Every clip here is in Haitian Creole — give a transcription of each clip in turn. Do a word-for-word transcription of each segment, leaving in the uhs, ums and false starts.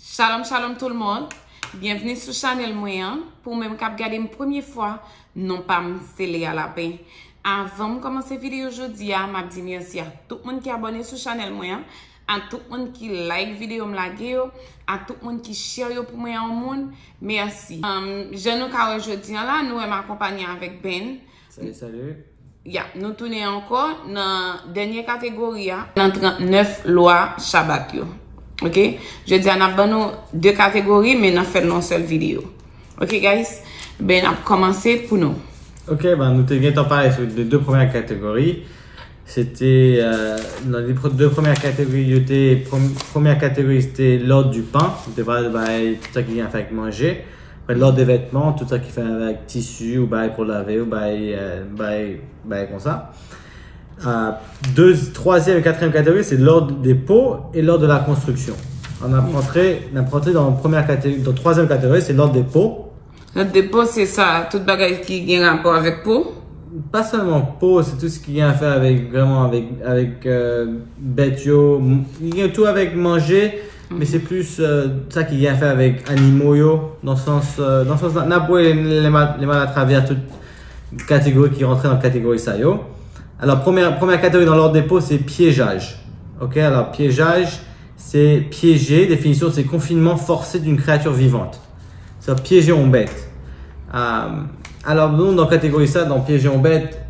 Shalom, shalom tout le monde. Byenvni sou chanèl mwen an. Pou ou menm k ap gade m premye fwa, non pa m se Lea Lapin. Avan m kòmanse videyo jodi a, m ap di mèsi a tout moun ki abòne sou chanèl mwen an, a tout moun ki like videyo m lage yo, a tout moun ki share yo pou mwen a yon moun. Mèsi. Um, jan nou ka wè jodi an la, nou wè m akonpanye avèk Ben. Salut, salut. Ya, nou tounen ankò nan dènye kategori a, nan trannèf lwa Shabbat yo. Ok? Jodi a, n ap ban nou de kategori, men n ap fè l nan yon sèl videyo. Ok, guys? Ben, n ap kòmanse pou nou. Ok, ben, nou te gentan pale sou de, de premye kategori. Se te, euh, nan de, de premye kategori, yo te, prem- premye kategori, se te l'ordre du pain. Yo te pale bay tout sa ki gen afè ak manje. Après, l'ordre des vêtements, tout sa ki fè avèk tisi, ou bay pou lave, ou bay, euh, bay, bay konsa. Euh, deux, troisième et quatrième catégorie, c'est l'ordre des pots et l'ordre de la construction. On a rentré, on a rentré dans la première catégorie, dans la troisième catégorie, c'est l'ordre des pots. Lòd de po, se sa, tout bagay ki gen rapò avèk po. Pas seulement po, c'est tout ce qui vient à faire avec vraiment avec avec euh, bèt yo, m- il y a tout avec manger, mais c'est plus euh, ça qui vient à faire avec animaux yo, dans le sens euh, dans le sens n ap wè lè m al- lè m al atravè tout catégorie qui rentre dans catégorie sa yo. Alors première première catégorie dans l'ordre des pots, c'est piégeage. Ok, alors piégeage, c'est piéger, définition, c'est confinement forcé d'une créature vivante. C'est piéger une bête. Euh, alors, nous, dans la catégorie ça, dans piéger une bête,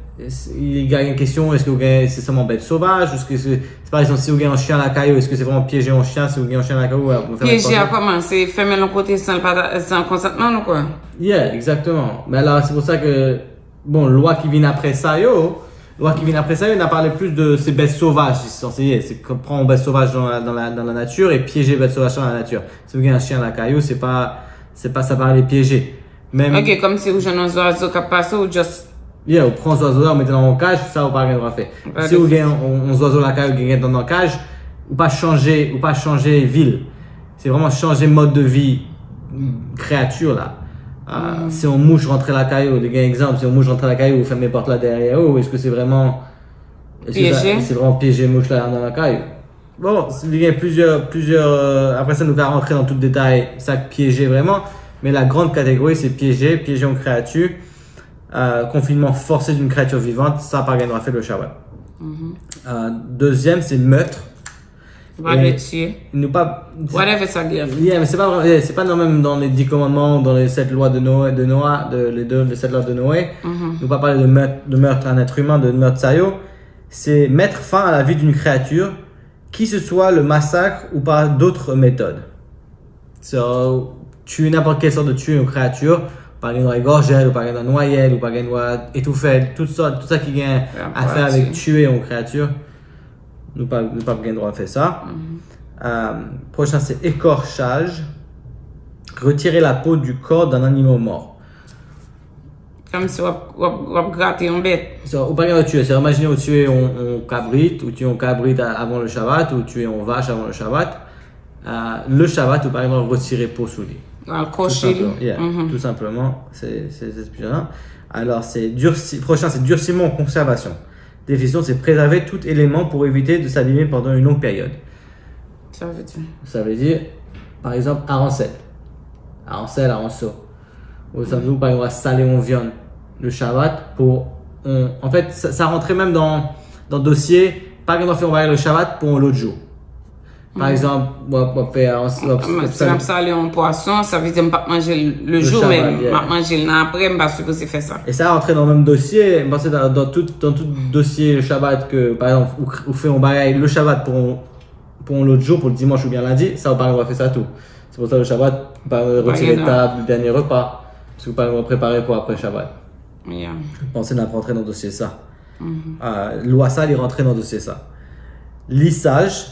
il y a une question, est-ce que c'est seulement bête sauvage, ou est-ce que c'est, c'est par exemple, si vous avez un chien à la caillou, est-ce que c'est vraiment piéger un chien, si vous avez un chien à la caillou, ouais, vous faites Pyeje a kòman? Se fèmen l yon kote san l pa ta- san konsantman l ou kwa? Yeah, exactement. Mais alors, c'est pour ça que, bon, lwa ki vin après ça, yo, lwa ki vin après ça, yo, on a parlé plus de ces bêtes sauvages, si c'est censé, c'est que prendre une bête sauvage dans la, dans la, dans la nature et piéger bête sauvage dans la nature. Si vous avez un chien à la caillou, c'est pas, c'est pas ça parler piéger. Même, Ok, kòmsi ou jwenn yon zwazo k ap pase, ou just yeah, ou pran zwazo a, ou mete nan yon kaj, sa ou pa gen dwa fè. Ou pa Si ou gen yon, yon zwazo lakay ou gen nan kaj, ou pa chanje, ou pa chanje vil. Se vrèman chanje mòd de vi kreyati la. Ah, si yon mouch rantre lakay ou, li gen egzanp, si yon mouch rantre lakay ou, ou fèmen pòt la dèyè ou, èske se vrèman èske sa- Pyeje. Se vrèman pyeje mouch la nan lakay ou? Bon, li gen plizyè, plizyè, euh, après ça, nou ka rantre dans tout détail, sa k pyeje vrèman, men la grande catégorie, c'est piéger, piéger une créature, euh, confinement forcé d'une créature vivante, sa pa gen dwa fèt le Shabbat. Euh, deuxième, c'est meurtre. Ou pa dwe tiye. Nou pa Whatever sa li ye. Yeah, men se pa, yeah, se pa nan menm dans les dix commandements ou dans les sept lois de Noé, de Noah, de, les deux, les sept lois de Noé. Nou pa pale de meurtre, de meurtre un être humain, de meurtre sa yo. C'est mettre fin à la vie d'une créature, qui ce soit le massacre ou par d'autres méthodes. So, tuer n'importe quelle sorte de tuer une créature, ou pa gen dwa egòje l, ou pa gen dwa nwaye l, ou pa gen dwa etoufe l, tout sa, tout sa ki gen afè avèk tiye yon kreyati, nou pa, nou pa gen dwa fè sa. Euh, prochain, c'est écorchage, retirer la peau du corps d'un animal mort. Kòmsi w ap, w ap, w ap grate yon bèt. So, ou pa gen dwa tiye. Se imajine ou tiye yon, yon kabrit, ou tiye yon kabrit a- avan le Shabbat, ou tiye yon vach avan le Shabbat. Euh, le Shabbat, ou pa gen dwa retire po sou li. Ou al kòche li. Tout simplement, yeah, tout simplement, c'est c'est c'est suffisant. Alors, c'est durci, prochain, c'est durcissement ou conservation. Définition, c'est préserver tout élément pour éviter de s'abîmer pendant une longue période. Sa vle di? Sa vle di, par exemple, aransèl. Aransèl, aranso. Ou sa nou pa gen dwa sale yon vyann le Shabbat pou on, an fèt, sa, sa rantre menm dan, dan dosye, pa gen dwa fè yon bagay le Shabbat pou yon lòt jou. Par egzanp, w ap, w ap fè, w ap, w ap, Si m ap sale yon pwason, sa vle di m p ap manje l le jou, men m ap manje l nan apre, m pa sipoze fè sa. E sa rantre nan menm dosye, m panse dan, dan tout, dan tout dosye le Shabbat ke, par egzanp, ou, ou fè yon bagay le Shabbat pou yon pou yon lòt jou, pou dimanch oubyen lendi, sa ou pa gen dwa fè sa tou. Se pou sa le Shabbat, ou pa gen dwa retire tab, dènye repa, paske ou pa gen dwa prepare pou apre Shabbat. Yeah. Panse n ap rantre nan dosye sa. Ah, lwa sa, li rantre nan dosye sa. Lissage,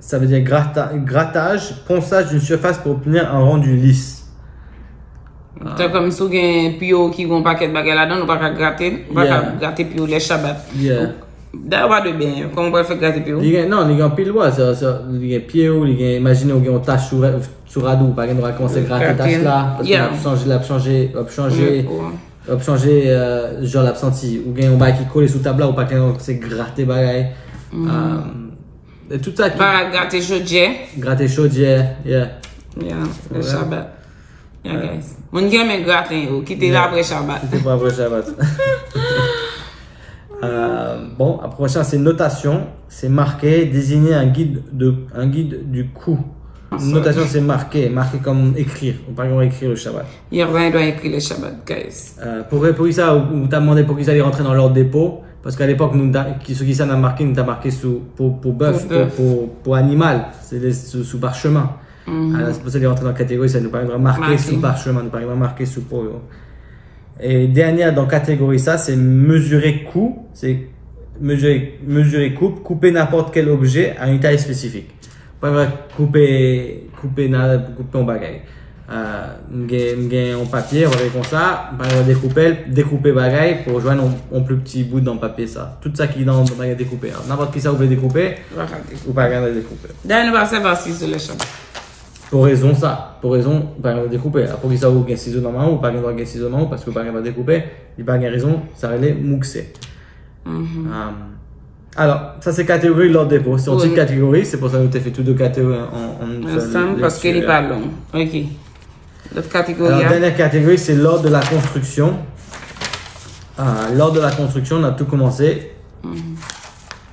ça veut dire gratta- grattage, ponçage d'une surface pour obtenir un rendu lisse. Tankou si w gen pye w ki gen yon pakèt bagay ladan l, ou pa ka grate l, ou pa ka grate pye w lè Shabbat. Dayè, ou pa dwe benyen, kòman w pral fè grate pye w? Li gen, non, li gen anpil lwa, sa, sa, li gen pye w, li gen, imajine w gen yon tach sou, sou rad ou, ou pa gen dwa kòmanse grate tach la, paske l ap chanje, l ap chanje, l ap chanje, l ap chanje, euh, jan l ap santi. Ou gen yon bagay ki kole sou tab la, ou pa gen dwa kòmanse grate bagay. Euh, E tout sa ki Pa grate chodyè. Grate chodyè, yeah. Yeah, le Shabbat. Yeah, guys. Moun ki renmen graten yo, kite l apre Shabbat. Kite pou apre Shabbat. Euh, bon, pwochen se notasyon, se make, désigner un guide de, un guide du coup. Notasyon se make, make kòm ekri. Ou pa gen dwa ekri le Shabbat. Yo pa gen dwa ekri le Shabbat, guys. Euh, pou, pou sa, ou, ou ta mande pou ki sa li rantre nan lòd depo, paske a lepòk, nou, ta, ki, sou ki sa n a make, nou ta make sou, pou, pou bèf, pou, pou, pou animal, se sou, sou pachemen. Alò, se pou sa li rantre nan kategori sa, nou pa gen dwa make sou pachemen, nou pa gen dwa make sou po yo. E dènyè dan kategori sa, se mezire kou, se mezire, mezire koup, couper n'importe quel objet à une taille spécifique. Pa gen dwa koupe, koupe nan, koupe yon bagay. Euh, m gen, m gen yon papye, yon papye konsa, m pa gen dwa dekoupe l, dekoupe bagay pou jwenn yon, yon pli piti bout nan papye sa. Tout sa ki nan, nan bagay dekoupe a. Nenpòt ki sa ou vle dekoupe, ou pa gen dwa dekoupe. Dayè, nou pa sèvi a sizo le Shabbat. Pou rezon sa. Pou rezon, ou pa gen dwa dekoupe. A pou ki sa ou gen sizo nan men ou, ou pa gen dwa gen sizo nan men ou, paske ou pa gen dwa dekoupe, li pa gen rezon, sa rele moukse. Euh, alò, sa se kategori lòd depo. Se yon ti kategori, se pou sa nou te fè tout de kategori an, an, an yon sèl lekti. Ansanm, paske li pa long. Ok. Lòt kategori a? Alò, dènyè kategori, se l'ordre de la construction. Ah, l'ordre de la construction, n a tou kòmanse.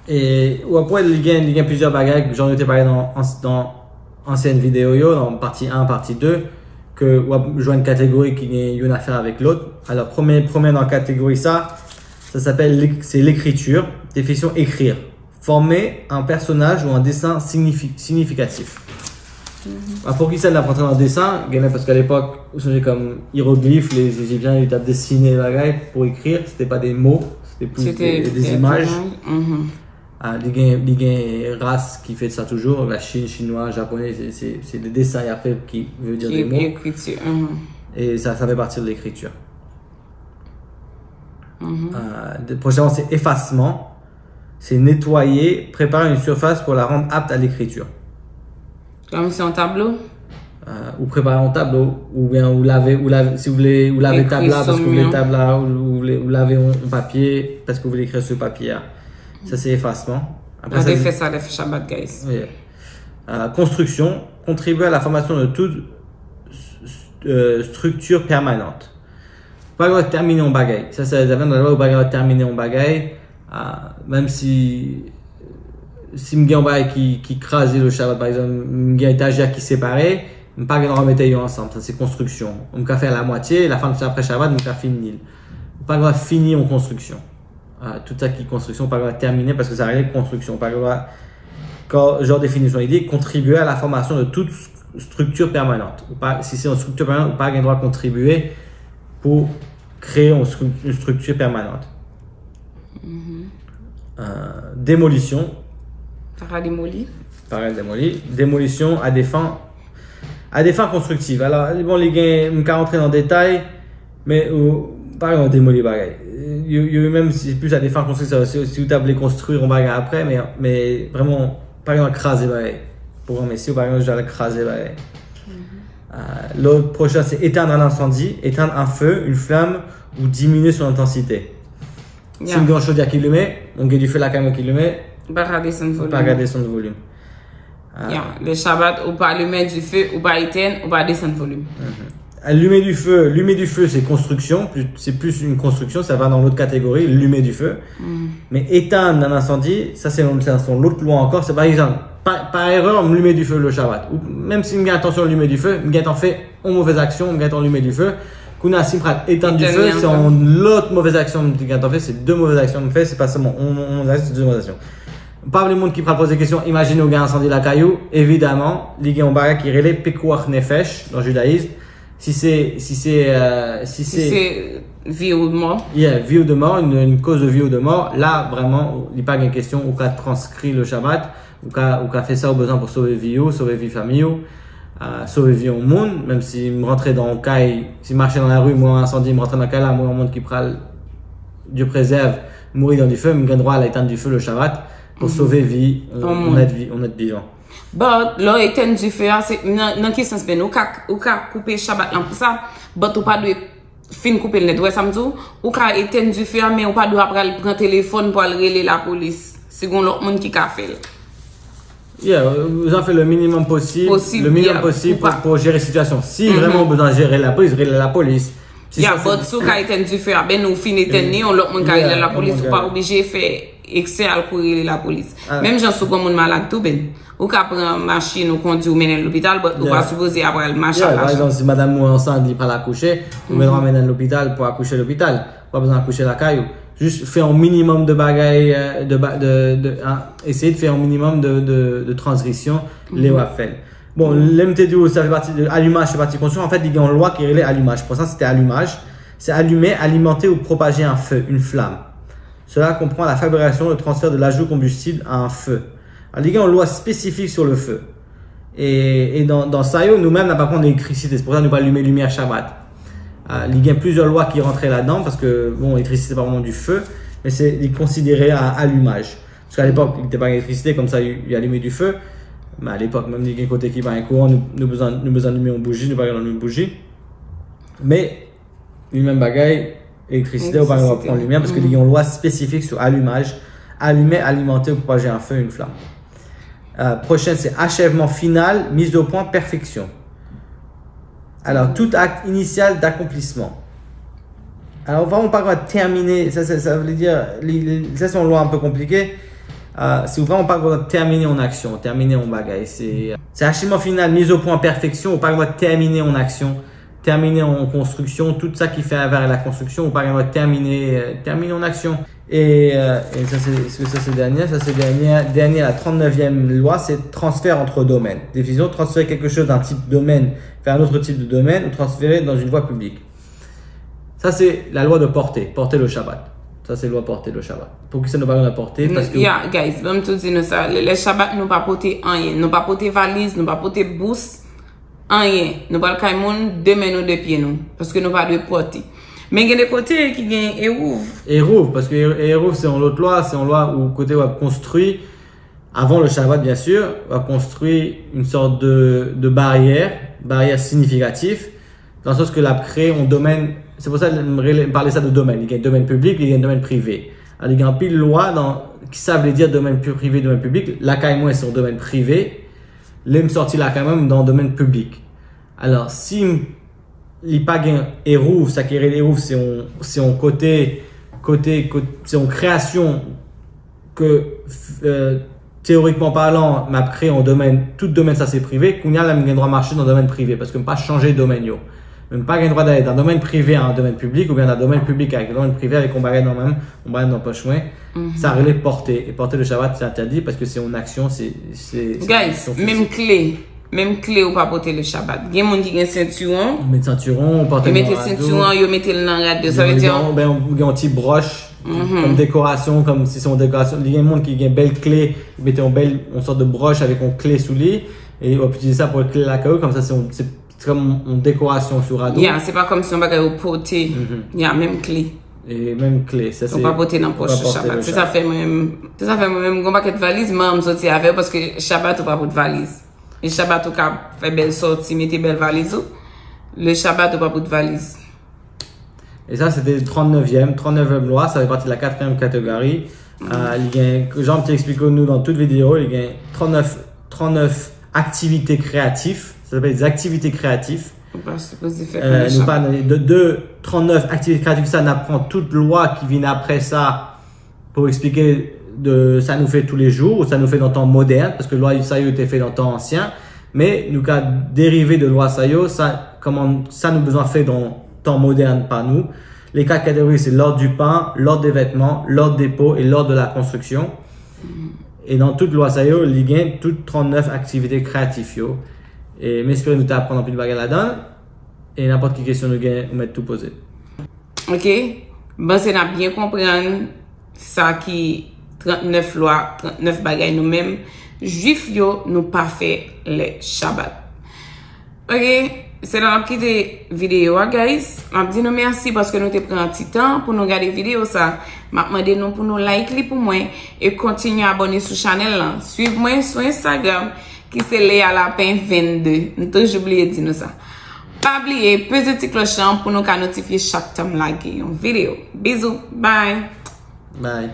E w ap wè, li gen, li gen plizyè bagay, jan nou te pale nan, nan ansyen videyo yo, nan pati en, pati de, ke w ap jwenn kategori ki gen youn afè avèk lòt. Alò, premye, premye nan kategori sa, ça s'appelle l'éc-, c'est l'écriture. Définition, écrire. Former un personnage ou un dessin signifi-, significatif. A pou ki sa n ap rantre nan desen, genlè paske a lepòk, ou sonje kòm iyeroglif, lè Ejipsyen yo t ap desine bagay pou ekri, se te pa de mo, se te plis de, de, de zimaj. Ah, li gen, li gen ras ki fè sa toujou, la Chine, chinwa, japonè, se, se, se de desen y ap fè ki vle di de mo. Ki ekriti. E sa, sa fè pati de lekriti. Ah, de, pwochènman, se efasman. Se nettoyer, préparer une surface pour la rendre apte à l'écriture. Kòm se yon tablo? Ah, ou prepare yon tablo, oubyen ou lave, ou lave, si w vle, ou lave tab la, paske w vle tab la, ou, ou vle, ou lave yon, yon papye, paske w vle ekri sou papye a. Sa, se efasman. Apre sa, fè sa, fè Shabbat, guys. Oui. Ah, construction, contribuer à la formation de toute, euh, structure permanente. Ou pa gen dwa tèmine yon bagay. Sa, se, sa vle di, ou pa gen dwa tèmine yon bagay. Ah, menm si, si m gen yon bagay ki, ki kraze le Shabbat, pa egzanp, m gen etajè ki separe, m pa gen dwa remete yo ansanm. Sa, se konstriksyon. M ka fè l a mwatye, la fin de, apre Shabbat, m ka fini l. Ou pa gen dwa fini yon konstriksyon. Ah, tout sa ki konstriksyon, ou pa gen dwa tèmine, paske sa rele konstriksyon. Ou pa gen dwa, kan, jan definisyon, li di, contribuer à la formation de toute structure permanente. Ou pa, si se yon strikti pèmanan, ou pa gen dwa kontribye pou kreye yon stru-, yon strikti pèmanan. Euh, démolition. Sa ka demoli. Parèt demoli. Démolition à des fins, à des fins constructives. Alò, bon, li gen, m ka rantre nan detay, men ou pa gen demoli bagay. Yo, yo menm si plis à des fins constructives, si, si ou ta vle konstwi yon bagay apre, men, men vrèman, pa gen kraze bagay. Pou yon mesye, pa gen kraze bagay. Euh, lòt pwochèn, se éteindre un incendie, éteindre un feu, une flamme, ou diminuer son intensité. Si m gen yon chodyè ki limen, m gen dife lakay mwen ki limen, ou pa ka desann volim. Ou pa ka desann volim. Ah. Ya, le Shabbat, ou pa limen dife, ou pa etenn, ou pa desann volim. Allumer du feu, allumer du feu, se konstriksyon, pli, se plis yon konstriksyon, sa va nan lòt kategori, allumer du feu. Men éteindre un incendie, sa se yon, se yon lòt lwa ankò, se pa egzanp, pa, pa erè, m limen dife le Shabbat. Ou, menm si m gen entansyon limen dife, m gentan fè yon movèz aksyon, m gentan limen dife. Kounye a, si m pral etenn dife, se yon lòt movèz aksyon m gentan fè, se de movèz aksyon m fè, se pa sèlman yon, yon movèz aksyon, se de movèz aksyon. Pa vle moun ki pral poze kesyon, imajine ou gen ensandi lakay ou, evidaman, li gen yon bagay ki rele pikuach nefesh nan jidayis. Si se, si se, euh, si se, si se vi ou mò. Yeah, vi ou de mò, une, une cause de vie ou de mort, la, vrèman, li pa gen kesyon, ou ka transkri le Shabbat, ou ka, ou ka fè sa ou bezwen pou sove vi ou, sove vi fanmi ou, euh, sove vi yon moun, menm si m rantre nan yon kay, si m mache nan lari, m wè yon ensandi, m rantre nan kay la, m wè yon moun ki pral, Dieu préserve, mouri nan dife, m gen dwa al etenn dife le Shabbat pou sove vi yon, yon èt vi-, yon èt vivan. But, lè w etenn dife a, se, nan, nan ki sans, men, ou ka, ou ka koupe Shabbat lan pou sa, but ou pa dwe fin koupe l nèt. Ou wè sa m di w? Ou ka etenn dife a, men ou pa dwe ap pral pran telefòn pou al rele lapolis. Si gen lòt moun ki ka fè l. Yeah, euh, zan fè le minimum possible, Posib, le minimum yeah, possible pou pou, pou jere sitiyasyon. Si vraiment ou bezwen jere lapolis, rele lapolis. Si Ya sa, bòt sou ka etèn dife a, ben nou fin etèn li, yon lòt moun ka Yeah, rele lapolis, yon ou moun pa ka- oblije fè eksè al kouri rele lapolis. Ah. Menm jan si w gen moun malad tou, ben ou ka pran machin ou kondi ou mennen l lopital, but ou pa Yeah. sipoze apral mache Yeah, al pa mache. Egzanp, si madanm ou ansent, li pral akouche, ou bezwen mennen l lopital pou akouche lopital. Ou pa bezwen akouche lakay ou. Jis fè yon minimum de bagay, euh, de, ba- de, de, hein, essayer de faire un minimum de, de, de transgression lè w ap fè l. Bon, lè m te di w sa fè pati de alimaj, fè pati konstriksyon, an fèt, li gen yon lwa ki rele alimaj. Pou sa, se te alimaj. C'est allumer, alimenter ou propager un feu, une flamme. Cela comprend la fabrication, le transfert de l'ajout combustible à un feu. Li gen yon lwa espesifik sur le feu. E, e nan, nan sa yo, nou menm, n ap aprann elektrisite. Se pou sa nou pa limen limyè Shabbat. Ah, li gen plizyè lwa ki rantre ladan, paske, bon, elektrisite se pa vrèman du feu, men se, li konsidere a alimaj. Paske a lepòk, li te pa gen elektrisite, kòm sa, yo, yo alime du feu. Men a lepòk, menm li gen kote ki pa gen kouran, nou, nou bezwen, nou bezwen limen yon bouji, nou pa gen limen bouji. Men, li menm bagay, elektrisite, ou pa gen dwa pran limyè, paske li gen yon lwa espesifik sur allumage, allumer, alimenter ou propager un feu, une flamme. Euh, prochaine, c'est achèvement final, mise au point, perfection. Alors, tout acte initial d'accomplissement. Alors, vraiment pas terminé, ça, ça, ça veut dire, li- li- ça c'est un loi un peu compliqué. Euh, si vraiment pas terminer en action, terminer en bagay, c'est c'est achèvement final, mise au point, perfection, ou pa gen dwa terminer en action, terminer en construction, tout ça qui fait vers la construction, ou pa gen dwa terminer, euh, terminer en action. Et, euh, et ça, c'est, est-ce que ça, c'est dernier? Ça, c'est dernier, dernier, la trente-neuvième loi, c'est transfert entre domaines. Division, transférer quelque chose d'un type domaine vers un autre type de domaine ou transférer dans une voie publique. Ça, c'est la loi de portée, porter le Shabbat. Ça, c'est loi porter le Shabbat. Pou ki sa nou pa gen dwa pòte? Paske Ya, guys, ban m tou di nou sa. Lè, lè Shabbat, nou pa pote anyen. Nou pa pote valiz, nou pa pote bous, anyen. Nou pral kay moun, de men nou, de pye nou. Paske nou pa dwe pòte. Men gen de kote ki gen erouv. Erouv, paske erouv, se yon lòt lwa, se yon lwa ou kote w ap konstwi, avan le Shabbat, bien sûr, w ap konstwi une sorte de, de barrière, barrière significative, dans le sens que l ap kreye yon domèn, se pou sa m rele, m pale sa de domèn, li gen domèn piblik, li gen domèn prive. Alò, li gen anpil lwa nan, ki sa vle di domèn pi- prive, domèn piblik, lakay mwen se yon domèn prive, lè m sòti lakay mwen, m nan yon domèn piblik. Alò, si m- li pa gen erouv, sa ki rele erouv, se yon, se yon kote, kote, kote, se yon kreyasyon ke, euh, teorikman palan, m ap kreye yon domèn, tout domèn sa se prive, kounye a la m gen dwa mache nan domèn prive, paske m pa chanje domèn yo. Men m pa gen dwa ale nan domèn prive a yon domèn piblik, oubyen nan domèn piblik avèk domèn prive avèk yon bagay nan men m, yon bagay nan pòch mwen. Sa rele pòte. E pòte le Shabbat, se entèdi, paske se yon aksyon, se, se, se Guys, yon aksyon menm fizik. Kle, menm kle ou pa pote le Shabbat. Gen moun ki gen sentiwon, Ou met sentiwon, ou pòte yo mete nan rado. Sentiwon, yo mete l nan rad yo. Sa vle di, Gen, ben, ou gen yon ti bròch, kòm dekorasyon, kòm si se yon dekorasyon. Li gen moun ki gen bèl kle, li mete yon bèl, yon sòt de bròch avèk yon kle sou li, e w ap itilize sa pou kle lakay ou, kòm sa se yon, se, se kòm yon dekorasyon sou rado. Ya, se pa kòm si yon bagay ou pote. Ya, menm kle. E menm kle, sa se Ou pa pote nan pòch ou Shabbat. Se sa fè mwen menm, se sa fè mwen menm, gon pakèt valiz, mwen m soti avè yo, paske Shabbat ou pa pote valiz. E Shabbat ou ka fè bèl sòti, mete bèl valiz ou. Le Shabbat ou pa pote valiz. Et ça, c'était trente-neuvième, trente-neuvième loi, ça fait partie de la quatrième catégorie. Euh, li gen, jan m te eksplike nou nan tout videyo, li gen trente-neuf, trente-neuf activités créatives, ça s'appelle des activités créatives. Ou pa sipoze fè Euh, konnen nou sa. pa, de, de trente-neuf activités créatives, sa n ap pran tout lwa ki vin apre sa pou eksplike de sa nou fè tou le jou, ou sa nou fè nan tan modèn, paske lwa sa yo te fè nan tan ansyen, men nou ka derive de lwa sa yo, sa, kòman, sa nou bezwen fè nan tan modèn pa nou. Les quatre catégories, c'est l'ordre du pain, l'ordre des vêtements, l'ordre des pots et l'ordre de la construction. E nan tout lwa sa yo, li gen tout trente-neuf activités créatives yo. E m espere nou te aprann anpil bagay ladan. E nenpòt ki kesyon nou gen, ou mèt tou poze. Ok? M panse n ap byen konprann sa ki trannèf lwa, trannèf bagay nou menm Jwif yo nou pa fè lè Shabbat. Ok? Se la n ap kite videyo a, guys. M ap di nou mèsi paske nou te pran ti tan pou nou gade videyo sa. M ap mande nou pou nou like li pou mwen e kontinye abòne sou chanèl lan. Swiv mwen sou Instagram ki se Lea Lapin vennde. M toujou bliye di nou sa. Pa bliye peze ti klòch lan pou nou ka notifye chak tan m lage yon videyo. Bizou. Bye. Bye.